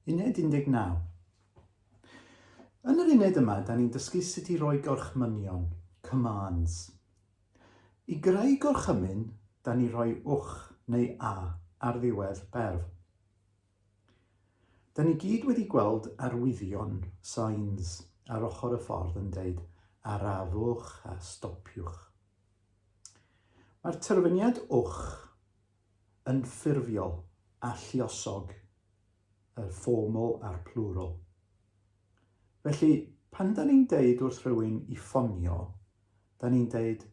Uned 19. Yn yr uned yma, da ni'n dysgu sut i roi gorchmynion, commands. I greu gorchymyn, da ni rhoi wch neu a ar ddiwedd berf. Da ni gyd wedi gweld arwyddion, signs, ar ochr y ffordd yn deud arafwch a stopiwch. Mae'r terfyniad wch yn ffurfiol a lluosog, y formal a'r plural. Felly, pan da ni'n deud wrth rhywun i ffonio, da ni'n deud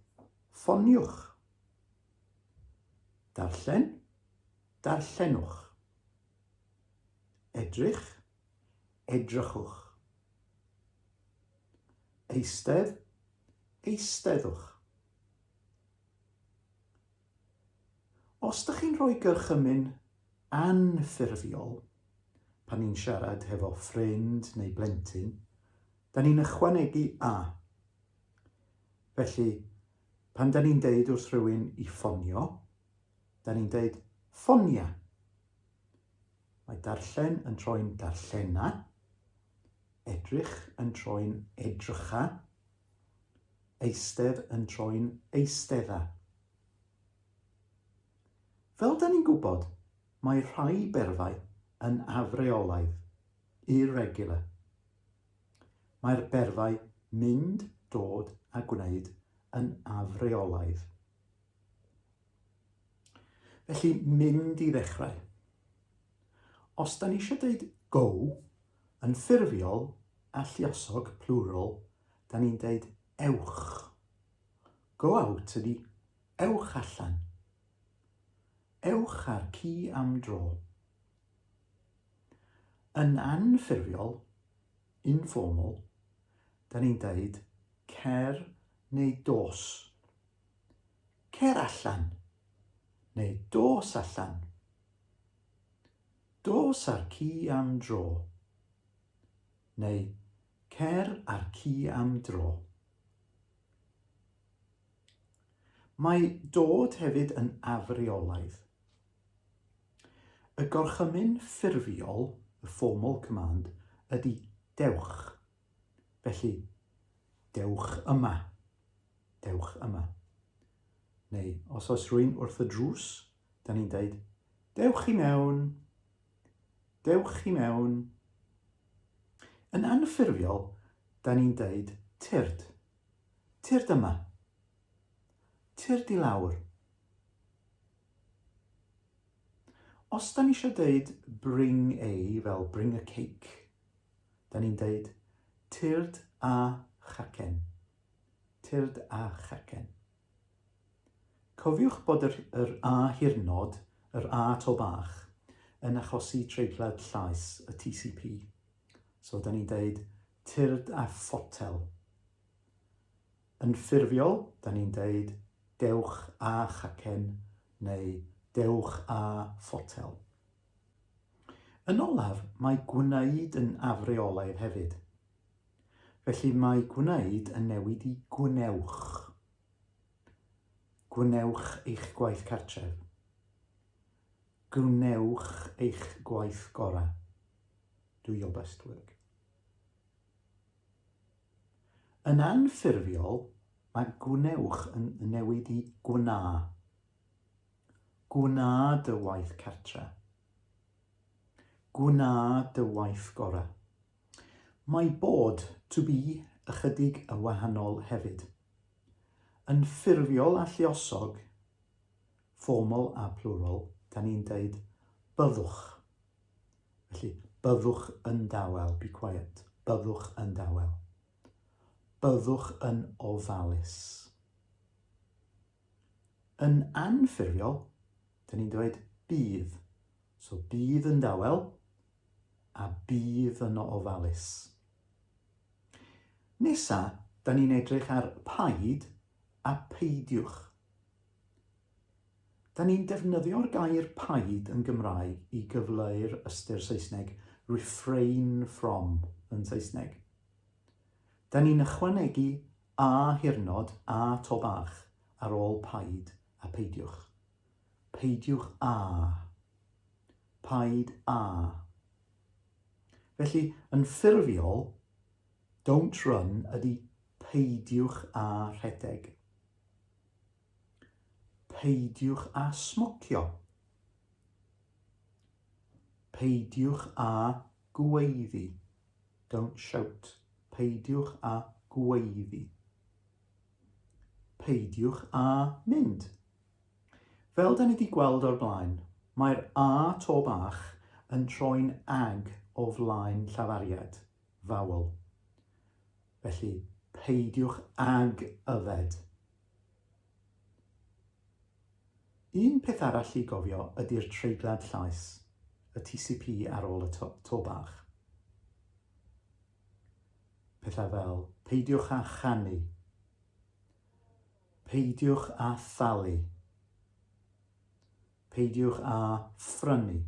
ffoniwch. Darllen, darllenwch. Edrych, edrychwch. Eistedd, eisteddwch. Os dych chi'n rhoi gyrchymyn anffurfiol pan ni'n siarad hefo ffrind neu blentyn, da ni'n ychwanegu a. Felly, pan da ni'n deud wrth rhywun i ffonio, da ni'n deud ffonia. Mae darllen yn troi'n darllena, edrych yn troi'n edrycha, Eistedd yn troi'n eistedda. Fel da ni'n gwybod, mae rhai berfau yn afreolaidd, irregular. Mae'r berfau mynd, dod a gwneud yn afreolaidd. Felly, mynd i ddechrau. Os da ni eisiau dweud go, yn ffurfiol a lluosog, plural, da ni'n deud ewch. Go out ydy ewch allan. Ewch â'r ci am dro. Yn anffurfiol, informal, da ni'n deud cer neu dos. Cer allan neu dos allan. Dos â'r ci am dro. Neu cer â'r ci am dro. Mae dod hefyd yn afreolaidd. Y gorchymyn ffurfiol, y formal command, ydy dewch. Felly, dewch yma. Dewch yma. Neu, os oes rhywun wrth y drws, da ni'n deud, dewch i mewn, dewch i mewn. Yn anffurfiol, da ni'n deud, tyrd, tyrd yma, tyrd i lawr. Os da ni eisiau deud bring a, fel bring a cake, da ni'n deud tyrd a chacen. Tyrd a chacen. Cofiwch bod yr, yr A hirnod, yr A to bach, yn achosi treiglad llaes, y TCP. So, da ni'n deud tyrd a photel. Yn ffurfiol, da ni'n deud dewch a chacen neu dewch a photel. Yn olaf, mae gwneud yn afreolaidd hefyd. Felly mae gwneud yn newid i gwnewch. Gwnewch eich gwaith cartref. Gwnewch eich gwaith gorau. Do your best work. Yn anffurfiol, mae gwnewch yn newid i gwna. Gwna dy waith cartre. Gwna dy waith gorau. Mae bod, to be, ychydig yn wahanol hefyd. Yn ffurfiol a lluosog, formal a plural, da ni'n deud byddwch. Felly, byddwch yn dawel, be quiet. Byddwch yn dawel. Byddwch yn ofalus. Yn anffurfiol, da ni'n dweud bydd. So, bydd yn dawel, a bydd yn ofalus. Nesa, da ni'n edrych ar paid a peidiwch. Da ni'n defnyddio'r gair paid yn Gymraeg i gyfleu'r ystyr Saesneg refrain from yn Saesneg. Da ni'n ychwanegu a hirnod a to bach ar ôl paid a peidiwch. Peidiwch â. Paid â. Felly, yn ffurfiol, don't run ydy peidiwch â rhedeg. Peidiwch â smocio. Peidiwch â gweiddi. Don't shout. Peidiwch â gweiddi. Peidiwch â mynd. Fel da ni wedi gweld o'r blaen, mae'r A to bach yn troi'n ag o flaen llafariad, vowel. Felly, peidiwch ag yfed. Un peth arall i gofio ydy'r treiglad llaes, y TCP ar ôl y to, to bach. Pethau fel, peidiwch â chanu, peidiwch â thalu, peidiwch â phrynu.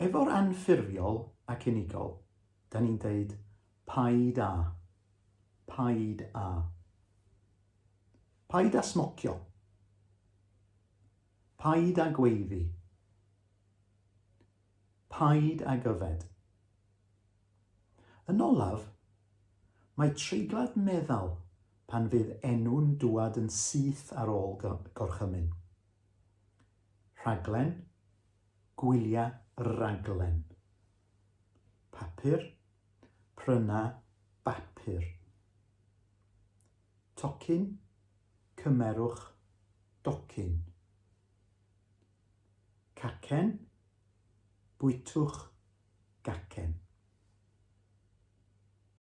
Efo'r anffurfiol ac unigol, da ni'n deud Paid â. Paid â. Paid â smocio. Paid â gweiddi. Paid ag yfed. Yn olaf, mae treiglad meddal pan fydd enw'n dŵad yn syth ar ôl gorchymyn. Rhaglen, gwylia raglen. Papur, pryna bapur. Tocyn, cymerwch docyn. Cacen, bwytwch gacen.